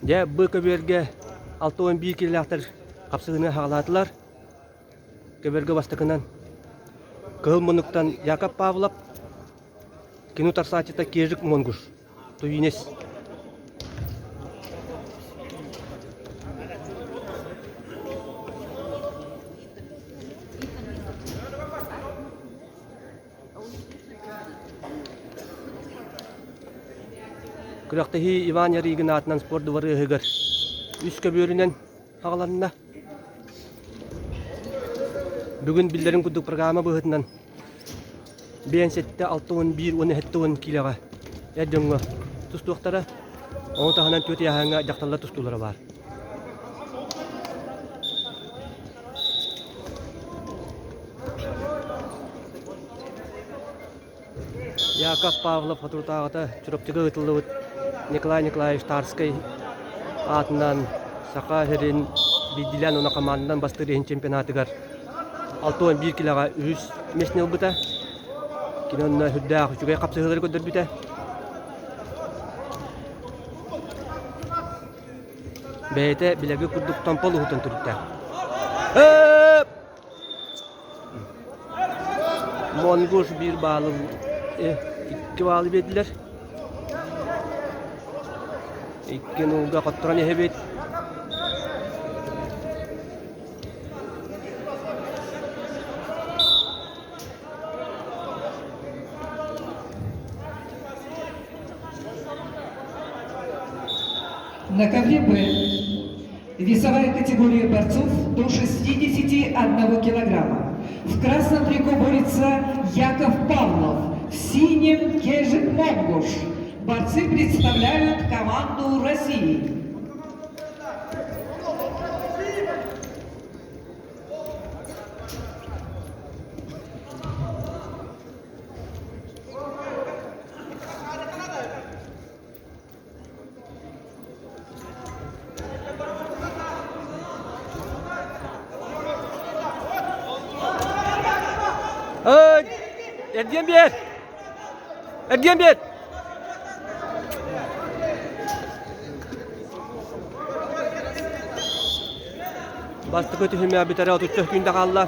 Дьэ, бу көбүөргэ 61 киилэлээхтэр хапсыһыыны хаҕалаатылар. Көбүөргэ бастакынан Кыһыл муннуктан Яков Павлов, кини утарсааччыта Кежик Монгуш, Туинес. Күрэхтэһии Иван Ярыгин аатынан спорт дыбарыаһыгар үс көбүөрүнэн аҕаланна. Бүгүн биллэрин курдук программа быһыытынан 57 61 17 киилэҕэ эр дьоҥҥо тустуохтара. Ону таһынан түөрт ыйааһыҥҥа дьахталлар тустуулара баар. Яков Павлов соторутааҕыта Чурапчыга ыытыллыбыт Николай Николаевич Тарскай аатынан Саха сирин биирдиилээн уонна хамаанданан бастыыр иһин чемпионатыгар 61 килэҕэ үһүс миэстэни ылбыта. Кини онно сүрдээх үчүгэй хапсыһыылары көрдөрбүтэ. Бэйэтэ билэги курдук томпол уһутан төрүттээх. Монгуш биир баалы икки баалы биэрдилэр. Икки нуулга хотторон иһэбит. На ковре Б весовая категория борцов до 61 килограмма. В красном трико борется Яков Павлов, в синем Кежик Монгуш. Борцы представляют команду России. Эргиэн биэр! Эргиэн биэр! Бастакы түһүмэ бүтэрэ отучча күндэ хаалла.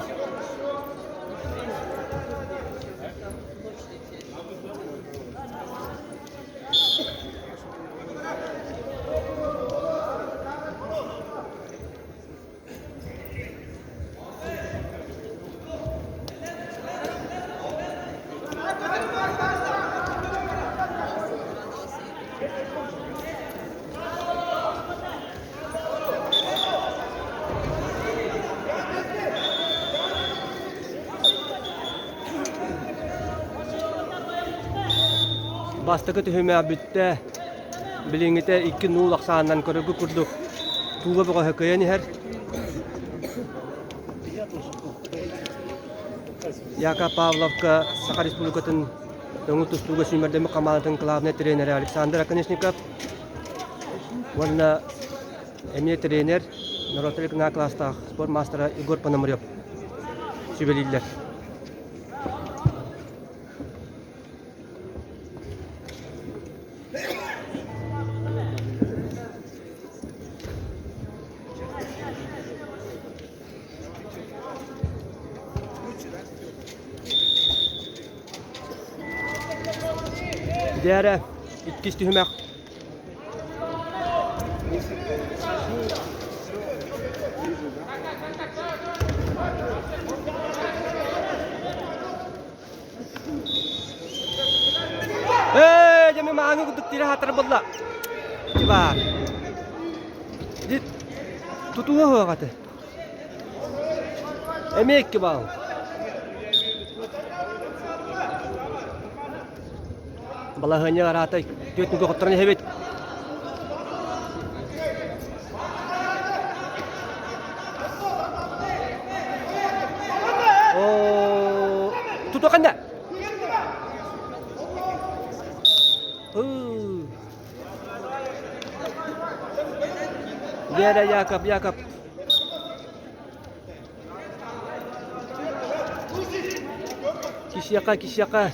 Бастакы түһүмэх бүттэ. Билиҥҥитэ икки нуул ахсаанынан көрөргө курдук тууга бөҕөһө кыайан иһэр. Яков Павловка Саха Республикатын көҥүл тустууга сүүмэрдэммит хамаандатын главнай тренерэ Александр Оконешников уонна эмиэ тренер, норуоттар кылаастаах спорт маастара Егор Пономарев сүбэлииллэр. Дээрэ, иккис түһүмэх. Ээ, дьэ мааҥы курдук тире хатар булла. Ити баар. Ити тутуһа суох Эмиэ икки баал. Балаһыанньа араата түөрт нүгэ хотторон иһэбит. Оо, тутуоханда. Вера Яков, Яков. Кисияка, кисияка.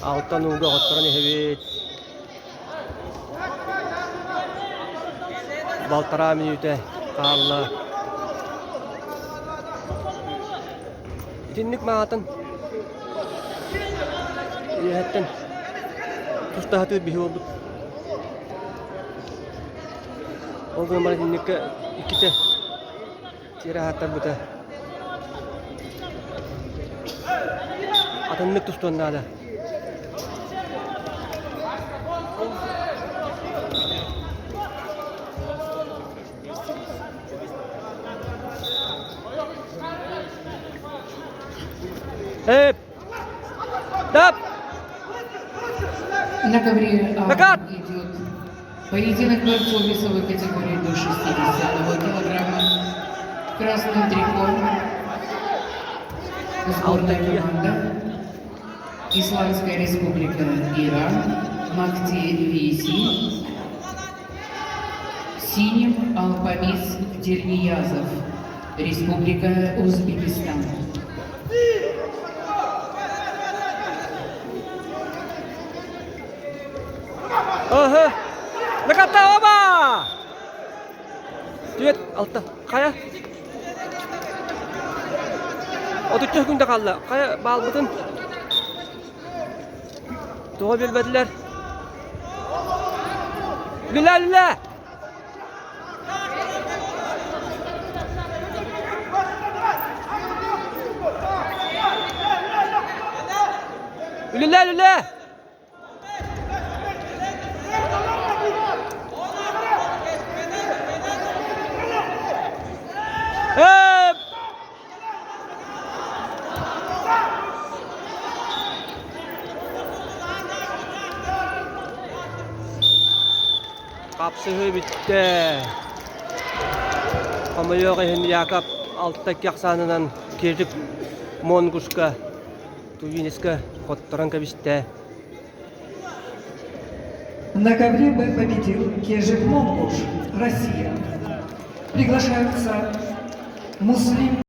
Алтан ууга хотторон иһэбит. Балтараа мүнүүтэ хаалла. Итинник маатын үөһэттэн тустаһатыыр биһи буолбут. Ол гынан баран итинниккэ иккитэ тиэрэ аһаттарбыта. Атыннык тустуон наада. Эп! Тап! На ковре А Накат! идет поединок борцов весовой категории до 61 килограмма. В красном трико сборная команда Исламская республика Иран, Махти Виси, синим Алпамис Дерниязов, Республика Узбекистан. Ага. Накатта оба! Түөрт, алта, хайа? 33 күндэ хаалла. Хайа баалбытын? Тоҕо билбэтилэр? Үлэлээ, үлэлээ! Үлэлээ, үлэлээ! Ээ! Хапсыһыы бүттэ. Хомойуох иһин Яков 6 ахсаанынан Кирик Монгушка Тувинецка хотторон кэбистэ. На ковре Б победил Кежик Монгуш, Россия. Приглашаются Муслим.